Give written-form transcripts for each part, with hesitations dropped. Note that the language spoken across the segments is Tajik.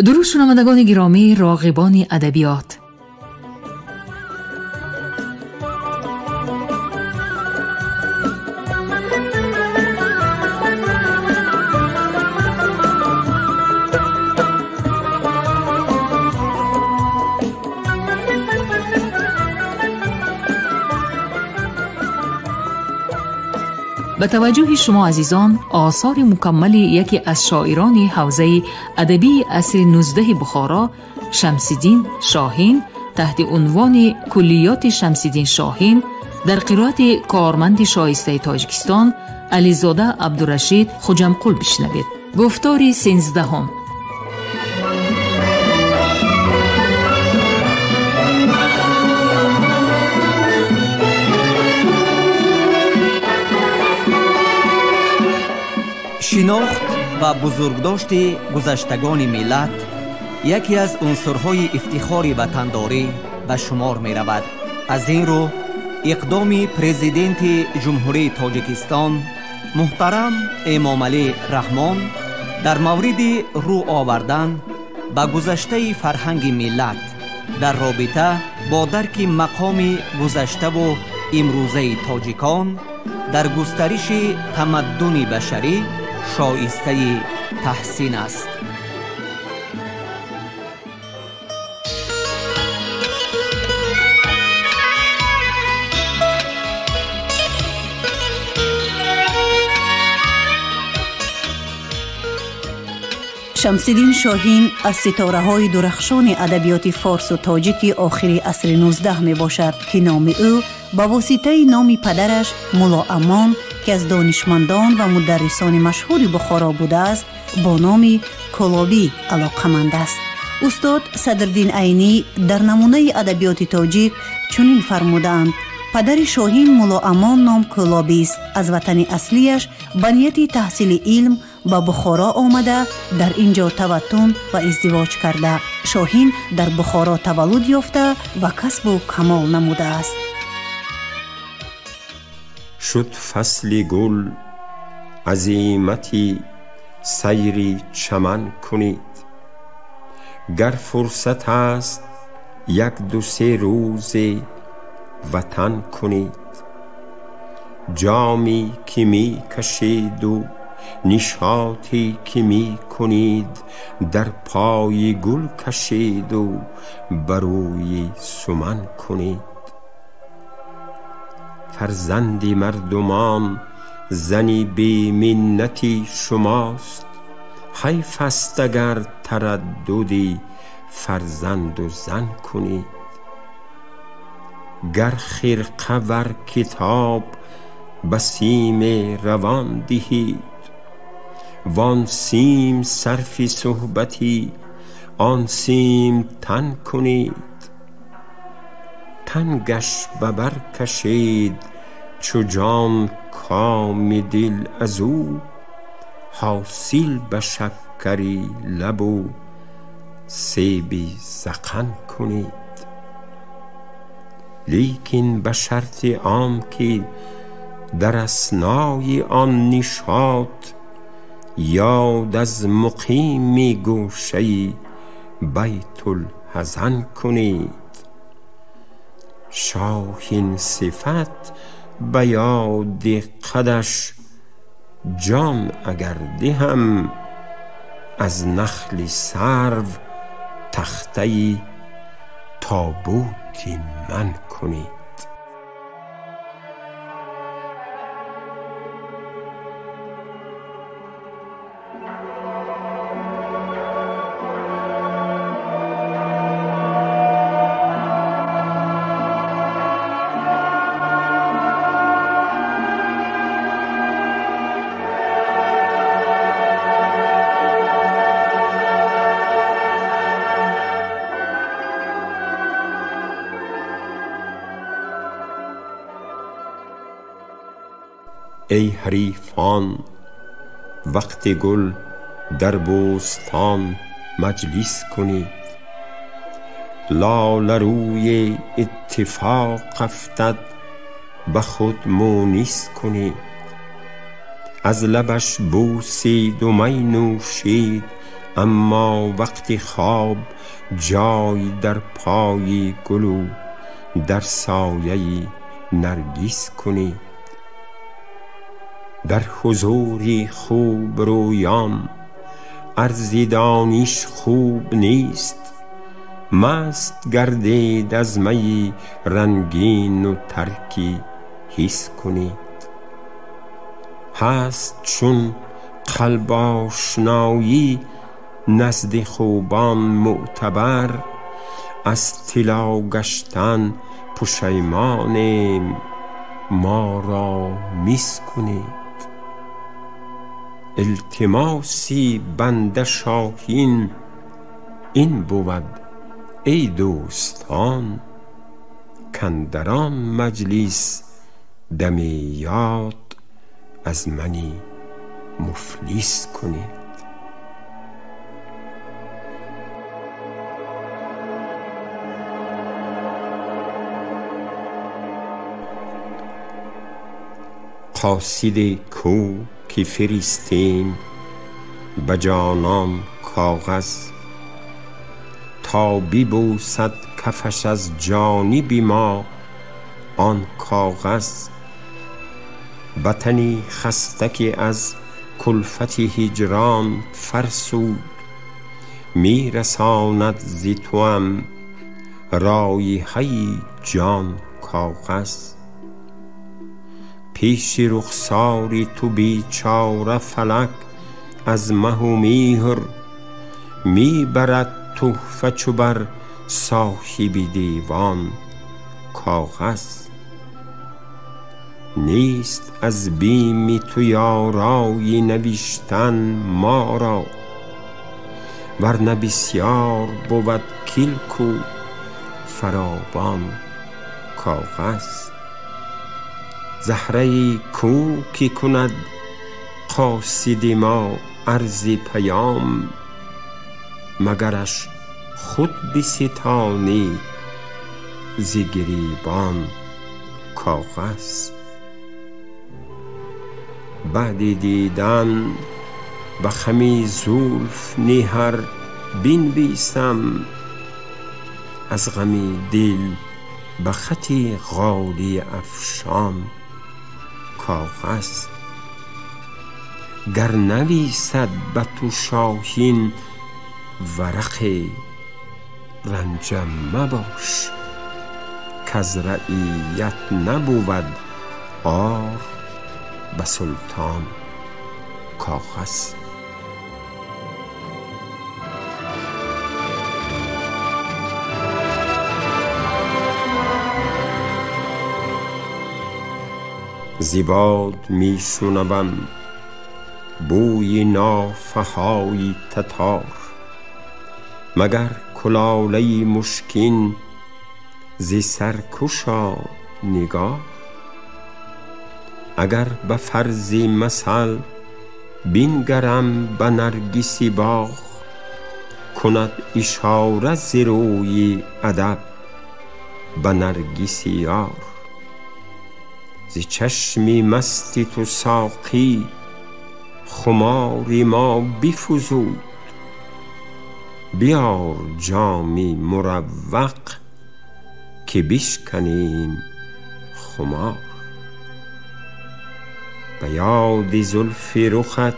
Дуруд шунавандагони гиромӣ, роғибони адабиёт. Ба таваҷҷӯҳи шумо азизон осори мукаммали яке аз шоирони ҳавзаи адабии асри 19 Бухоро Шамсиддин Шоҳин таҳти унвони Куллиёти Шамсиддин Шоҳин дар қироати корманди шоистаи Тоҷикистон Ализода Абдурашид Хуҷамқул бишнавед. Гуфтори 13. Шинохт ва бузургдошти гузаштагони миллат яке аз унсурҳои ифтихори ватандорӣ ба шумор меравад. Аз ин рӯ иқдоми президенти Ҷумҳурии Тоҷикистон муҳтарам Эмомалӣ Раҳмон дар мавриди рӯ овардан ба гузаштаи фарҳанги миллат дар робита бо дарки мақоми гузаштаву имрӯзаи тоҷикон дар густариши тамаддуни башарӣ шоистаи таҳсин аст. Шамсиддин Шоҳин аз ситораҳои дурахшони адабиёти форсу тоҷики охири асри 19 мебошад, ки номи ӯ ба воситаи номи падараш Мулло Амон, ки аз донишмандон ва мударрисони машҳури Бухоро будааст, бо номи Кӯлобӣ алоқаманд аст. Устод Садриддин Айнӣ дар намунаи адабиёти тоҷик чунин фармудаанд: падари Шоҳин Мулло Амон ном Кӯлобист. Аз ватани аслияш ба нияти таҳсили илм ба Бухоро омада, дар ин ҷо таваттун ва издивоҷ карда. Шоҳин дар Бухоро таваллуд ёфта ва касбу камол намудааст. Шуд фасли гул, азимати сайри чаман кунед. Гар фурсат аст, як ду се рӯзе ватан кунед. Ҷоме ки мекашеду нишоте ки мекунед, дар пои гул кашеду ба рӯи суман кунед. Фарзанди мардумон зани беминнати шумост, ҳайф аст агар тараддуди фарзанду зан кунед. Гар хирқа вар китоб ба симе равон диҳед, вон сим сарфи суҳбати он сим тан кунед. Тангаш ба бар кашед чу ҷон коми дил аз ӯ, ҳосил ба шаккари лабу себи зақан кунед. Лекин ба шарти он ки дар аснои он нишот, ёд аз муқими гӯшаи Байтулҳазан кунед. Шоҳин сифат ба ёди қадаш ҷон агар диҳам, аз нахли сарв тахтаи тобути ман кунед. Эй ҳарифон, вақти гул дар бӯстон маҷлис кунед. Лоларӯи иттифоқ афтад, ба худ мунис кунед. Аз лабаш бӯсиду май нӯшид, اما وقتی خواب جای در پای گل و در سایه نرگس کنید. در حضوری خوب رویان عرض دانش خوب نیست، مست گردید از می رنگین و ترکی حس کنید. هست چون قلب آشنایی نزد خوبان معتبر، از طلا گشتن پشیمانیم ما را میس کنید. التماسی بنده شاهین این بود ای دوستان، کاندر آن مجلس دم یاد از منی مفلس کنید. قاصد کو که فرستیم به جانان کاغذ، تا ببوسد کفش از جانب ما آن کاغذ. وطنی خسته که از کلفت هجران فرسود، می رساند ز توام رایحه جان کاغذ. پیش رخسار تو بیچاره فلک از مه و مهر، می برد تحفه چو بر صاحب دیوان کاغذ. نیست از بیم تو یارای نوشتن ما را، ورنه بسیار بود کلک و فراوان کاغذ. زهره کو که کند قاصد ما عرض پیام، مگرش خود بستانی ز گریبان کاغذ. بعد دیدن به خم زلف نهر بنویسم، از غم دل به خط غالیه افشان کاغذ. گر نویسد به تو شاهین ورق رنجم مباش، کز رعیت نبود عار به سلطان کاغذ. ز باد می شنوم بوی نافه های تتار، مگر کلاله مشکین ز سر کشاد نگار. اگر به فرض مثل بنگرم به نرگس باغ، کند اشاره ز روی ادب به نرگس یار. ز چشم مست تو ساقی خمار ما بفزود، بیار جامی مروق که بشکنیم خمار. به یاد زلف رخت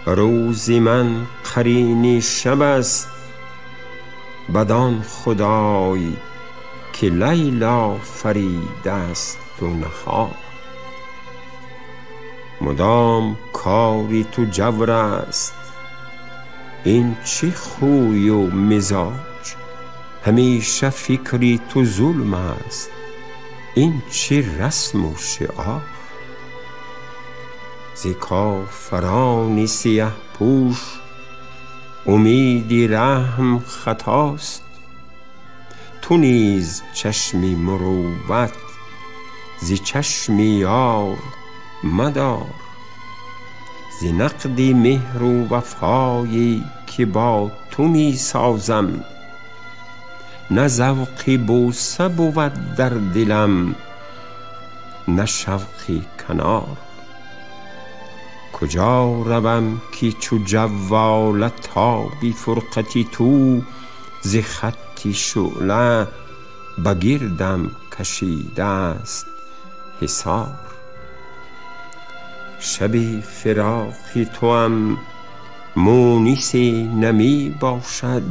روز من قرین شب است، بدان خدای که لیل آفریده است و نهار. مدام کاری تو جور است این چه خوی و مزاج، همیشه فکری تو ظلم است این چه رسم و شعار. ز کافران سیه پوش امید رحم خطاست، تو نیز چشم مروت ز چشم یار مدار. ز نقد مهر و وفایی که با تو می سازم، نه ذوق بوسه بود در دلم نه شوق کنار. کجا روم که چو جواله تابی فرقتی تو ز خطی شعله بگردم کشیده است حصار. شب فراق توام مونس نمی باشد،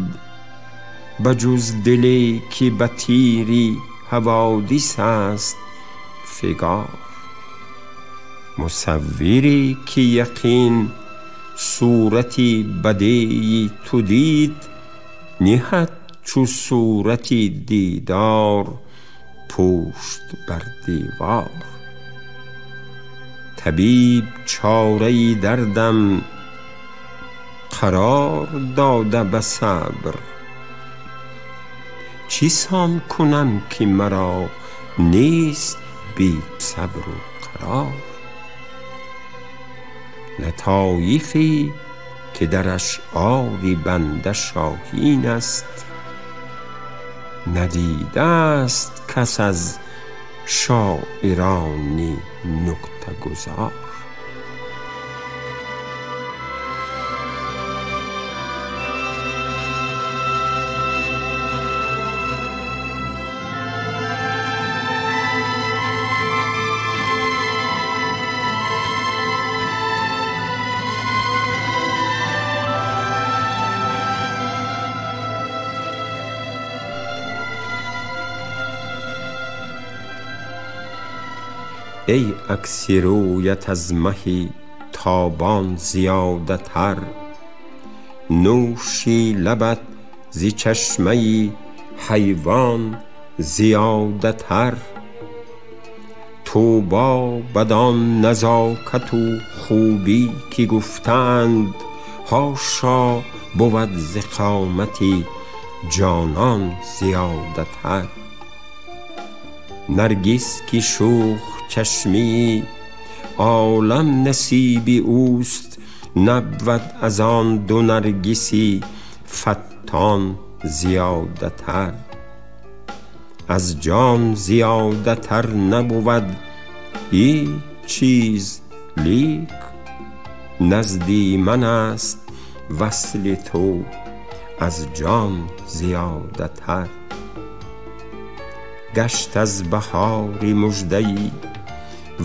بجز دلی که به تیری حوادث است فگار. مصوری که یقین صورتی بدیعی تو دید، نهد چو صورتی دیدار پشت بر دیوار. طبیب چاره دردم قرار داده به صبر، چیسان کنم که مرا نیست بی صبر و قرار. لطایفی که در اشعار بنده شاهین است، ندیده است کس از شاعران نکته گذار. ای عکس رویت از مه تابان زیاده تر، نوشی لبت ز چشمه حیوان زیاده تر. طوبی بدان نزاکت و خوبی که گفتند، حاشا بود ز قامت جانان زیاده تر. نرگس که شوخ چشمی عالم نصیب اوست، نبود از آن دو نرگسی فتان زیاده تر. از جان زیاده تر نبود هیچ چیز، لیک نزدی من است وصل تو از جان زیاده تر. گشت از بهار مژده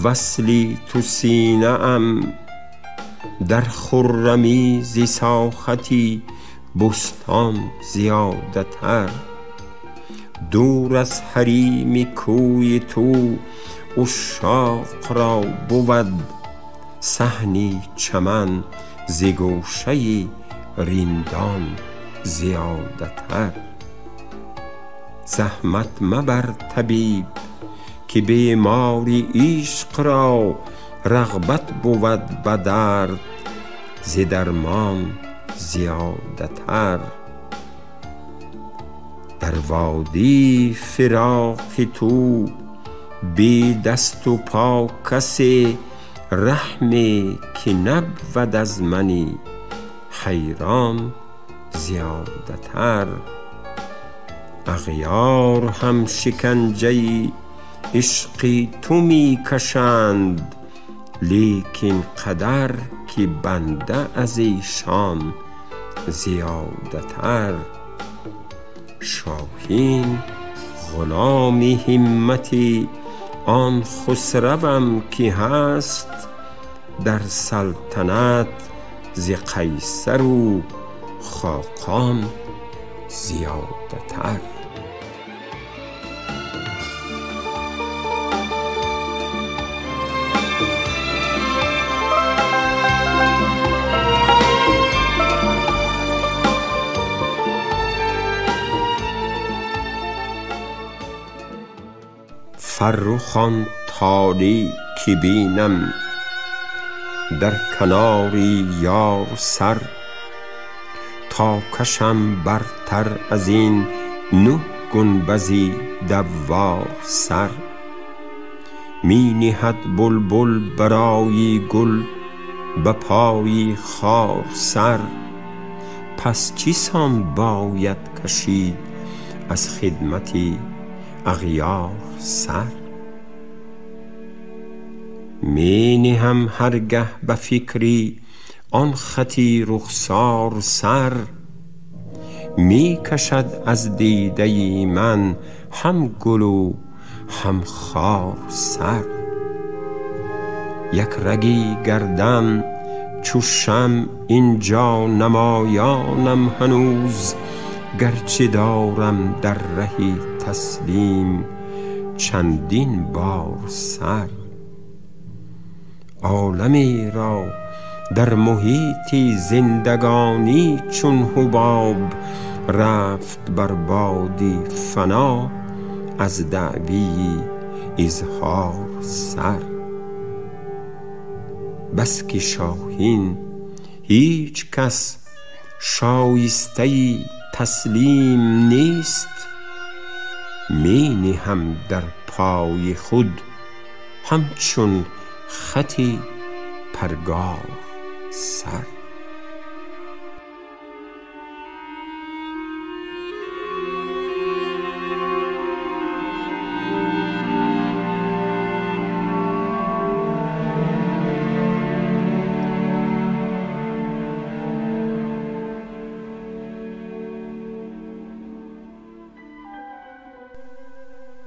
وصلی تو سینه ام، در خرمی ز ساحتی بستان زیاده تر. دور از حریم کوی تو عشاق را بود، صحن چمن ز گوشه رندان زیاده تر. زحمت مبر طبیب که بیماری عشق را، رغبت بود به درد ز درمان زیاده تر. در وادی فراق تو بی دست و پا کسی، رحمی که نبود از منی حیران زیاده تر. اغیار هم شکنجه عشقی تو می کشند، لیکن قدر که بنده از ایشان زیاده تر. شاهین غلام همتی آن خسروم که هست، در سلطنت ز قیصر و خاقان زیاده تر. فرخ آن طالع که بینم در کنار یار سر، تا کشم برتر از این 9 گنبذ دوار سر. می نهد بلبل برای گل به پای خار سر، پس چیسان باید کشید از خدمت اغیار سر. می نهم هرگه به فکری آن خطی رخسار سر، می کشد از دیده من هم گل و هم خار سر. یک رگی گردم چو شمع اینجا نمایانم هنوز، گرچه دارم در ره تسلیم چندین بار سر. عالمی را در محیط زندگانی چون حباب رفت بر بادی فنا از دعوی اظهار سر. بس که شاهین هیچ کس شایسته تسلیم نیست، می نهم در پای خود همچون خطی پرگار سر.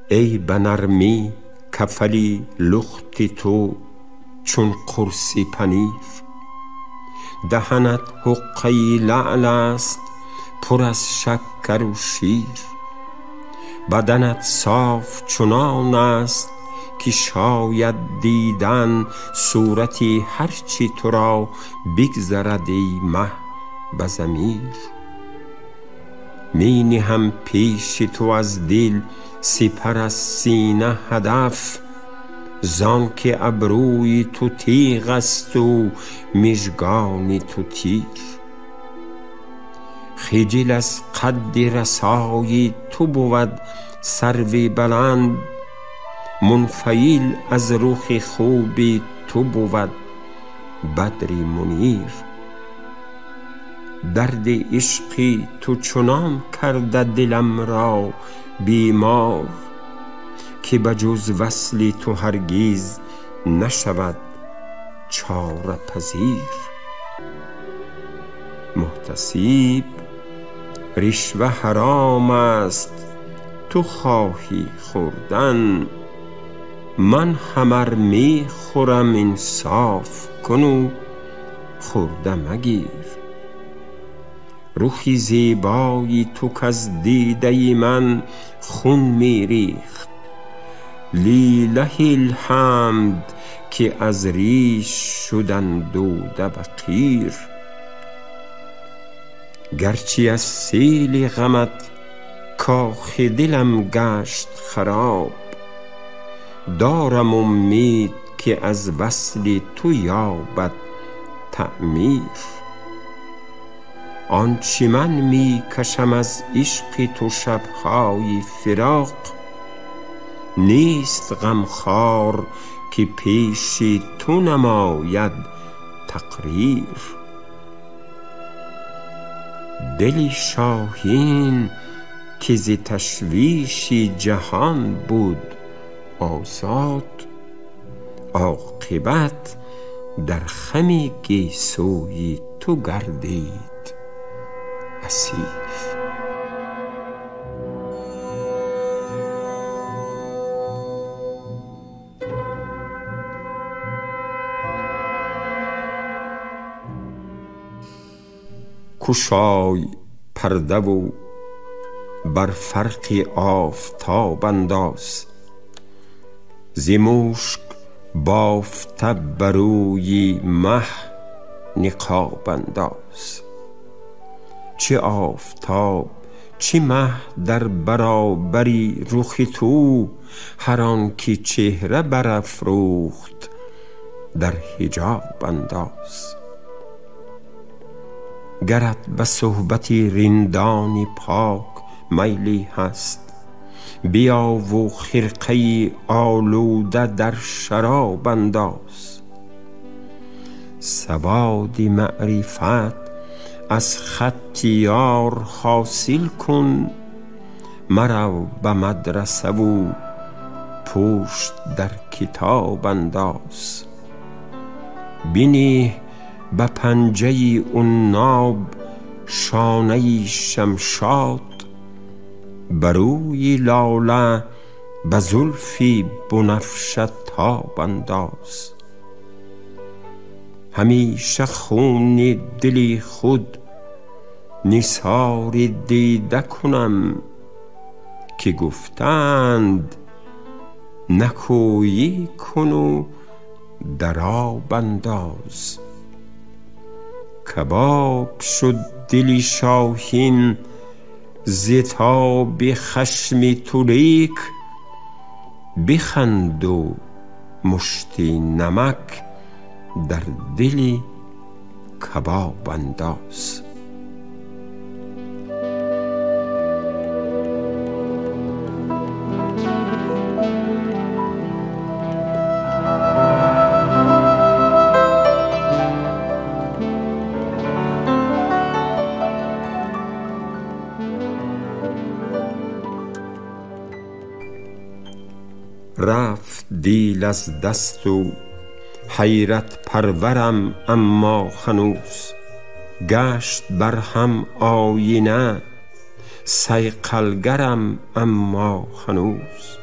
ای به نرمی کفلی لخت تو چون قرص پنیر، دهنت حقه لعل است پر از شکر و شیر. بدنت صاف چنان است که شاید دیدن صورتی هرچی تو را بگذرد ای مه به ضمیر. می نهم پیش تو از دل سپر از سینه هدف، زان که ابروی تو تیغ است و مژگان تو تیر. خجل از قد رسای تو بود سرو بلند، منفعل از رخ خوب تو بود بدر منیر. درد عشق تو چنان کرده دلم را بیمار، که بجز وصل تو هرگز نشود چاره پذیر. محتسب رشوه حرام است تو خواهی خوردن، من هم ار می خورم انصاف کن و خورده مگیر. رخ زیبای تو کز دیده من خون می ریخت، لیله الحمد که از ریش شد اندوده به قیر. گرچه از سیل غمت کاخ دلم گشت خراب، دارم امید که از وصل تو یابد تعمیر. آنچه من می کشم از عشق تو شبهای فراق، نیست غمخوار که پیش تو نماید تقریر. دل شاهین که ز تشویش جهان بود آزاد، عاقبت در خم گیسوی تو گردید اسیر. کشای پرده و بر فرق آفتاب انداز، ز مشک بافته بروی مه نقاب انداز. چه آفتاب چه مه در برابری رخ تو، هر آن که چهره برافروخت در حجاب انداز. گرت به صحبت رندان پاک میلی هست، بیا و خرقه آلوده در شراب انداز. سواد معرفت از خط یار حاصل کن، مرو به مدرسه و پشت در کتاب انداز. بینی به پنجه عناب شانه شمشاد، بروی لاله به زلفی بنفشه تاب انداز. همیشه خون دلی خود نثار دیده کنم، که گفتند نکویی کن و در آب انداز. کباب شد دلی شاهین ز تاب خشم تو، لیک بخند و مشتی نمک در دل کباب انداز. رفت دیل از دست و حیرت پرورم اما هنوز، گشت بر هم آینه صیقلگرم اما هنوز.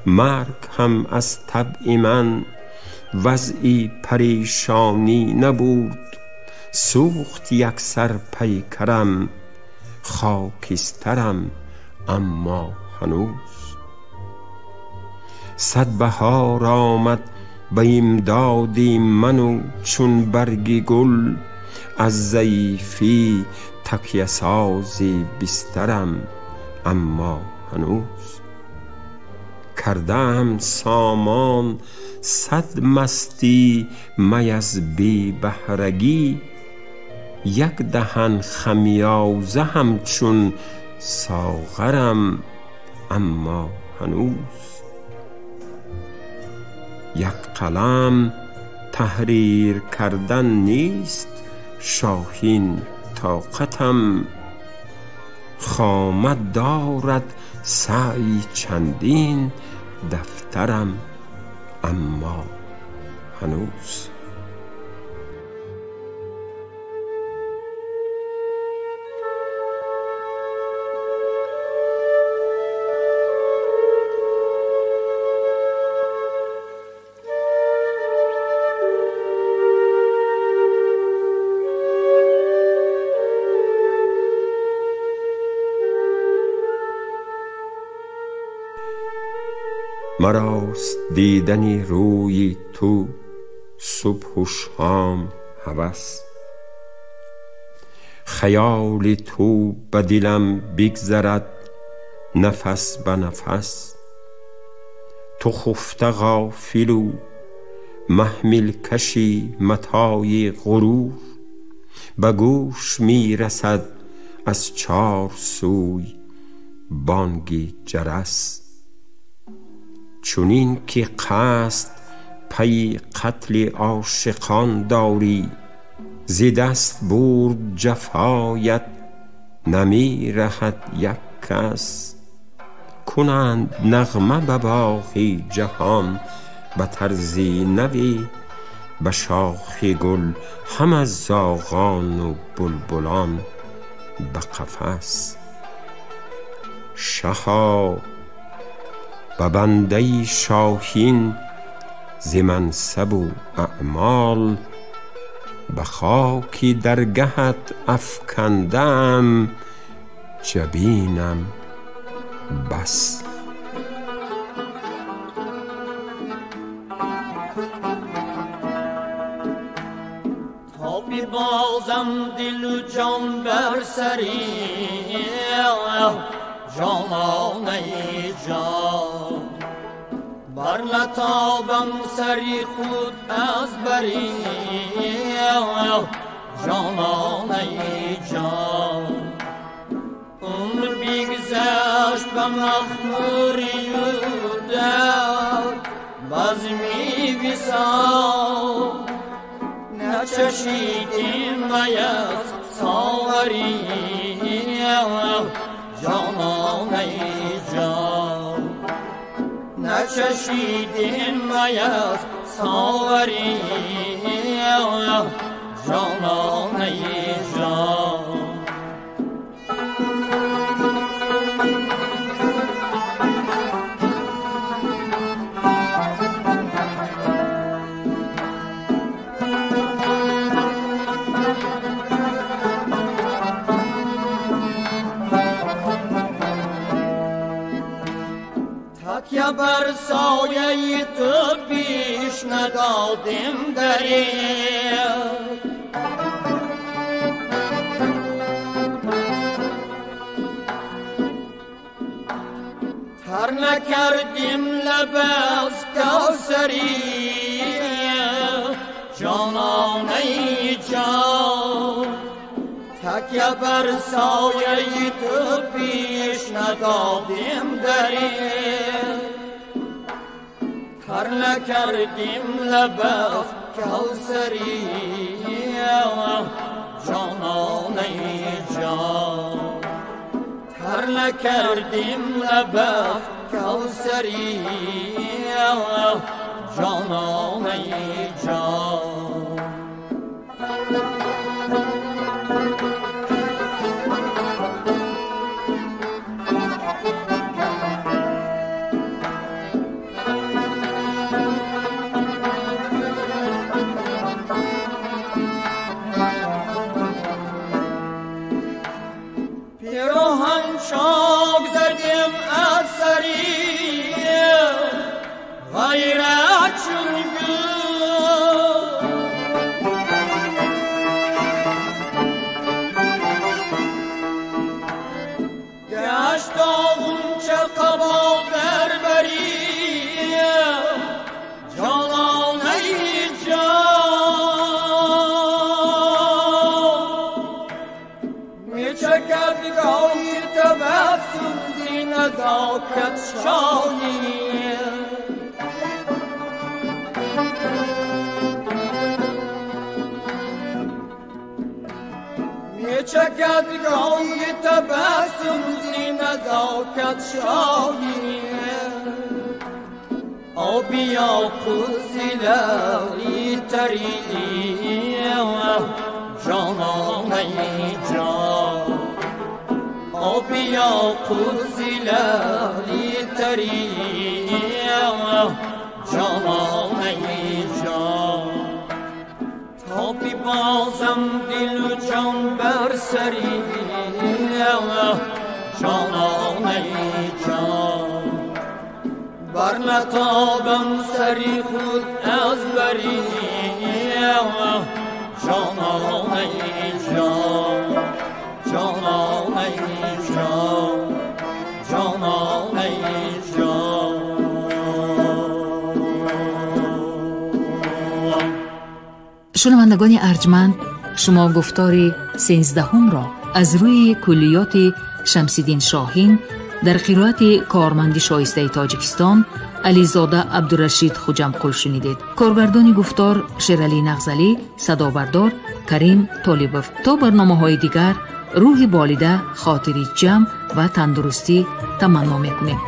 مرگ هم از طبع من وضعی پریشانی نبود، سوخت یک سر پیکرم خاکسترم اما هنوز. صد بهار آمد به امداد من و چون برگ گل، از ضعیفی تکیه ساز بسترم اما هنوز. کردم سامان صد مستی می از بی بهرگی، یک دهن خمیازه همچون ساغرم اما هنوز. یک قلم تحریر کردن نیست شاهین طاقتم، خامه دارد سعی چندین دفترم اما هنوز. مراست دیدن روی تو صبح و شام هوس، خیال تو به دلم بگذرد نفس به نفس. تو خفته غافل و محمل کشی متاع غرور، به گوش می رسد از چار سوی بانگ جرس. چنین که قصد پی قتل عاشقان داری، ز دست برد جفایت نمی رهد یک کس. کنند نغمه به باغ جهان به طرز نوی، به شاخ گل هم از زاغان و بلبلان به قفس. شها به بنده شاهین ز منصب و اعمال، به خاک درگهت افکنده ام جبینم بس. تا ببازم دل و جان بر سری جانانه جان، بر نتابم سری خود از بری جانانه جان. عمر بگذشت به مخموری و در بزمی وصال، نچشیدیم می از ساغری جانانه جان. نچشیدیم می از ساغری جانانه جان. تکیه بر سایه تو بیش ندادیم دریغ، تر نکردیم لب از کوثری جانانه جان. تکیه بر سایه تو بیش ندادیم دریغ، تر نکردیم لب از کوثری جانانه جان. تر نکردیم لب از کوثری جانانه جان. چاک زدیم از سری غیرت چون گل، گشت آغنچه قبا در بری جانانه جان. میچکد گاهی تبسم زی نزاکت شاهی، میچکد گاهی تبسم زی نزاکت شاهی. آبی یاقوت لعلی تری جانانه جان، آبی یاقوت لعلی تری جانانه جان. تا ببازم دل و جان بر سری جانانه جان، بر نتابم سری خود از بری جانانه جان. جانانه جان، جانانه جان. شنوندگان ارجمند، شما گفتار 13 را از روی کلیات شمس‌الدین شاهین در قرائت کارمند شایسته تاجیکستان علیزاده عبدالرشید خوجمقل شنیدید. کارگردان گفتار شیرعلی نغزلی، صدابردار کریم طالبов. تا برنامه‌های دیگر روح بالیده، خاطری جمع و تندرستی تمنا میکنیم.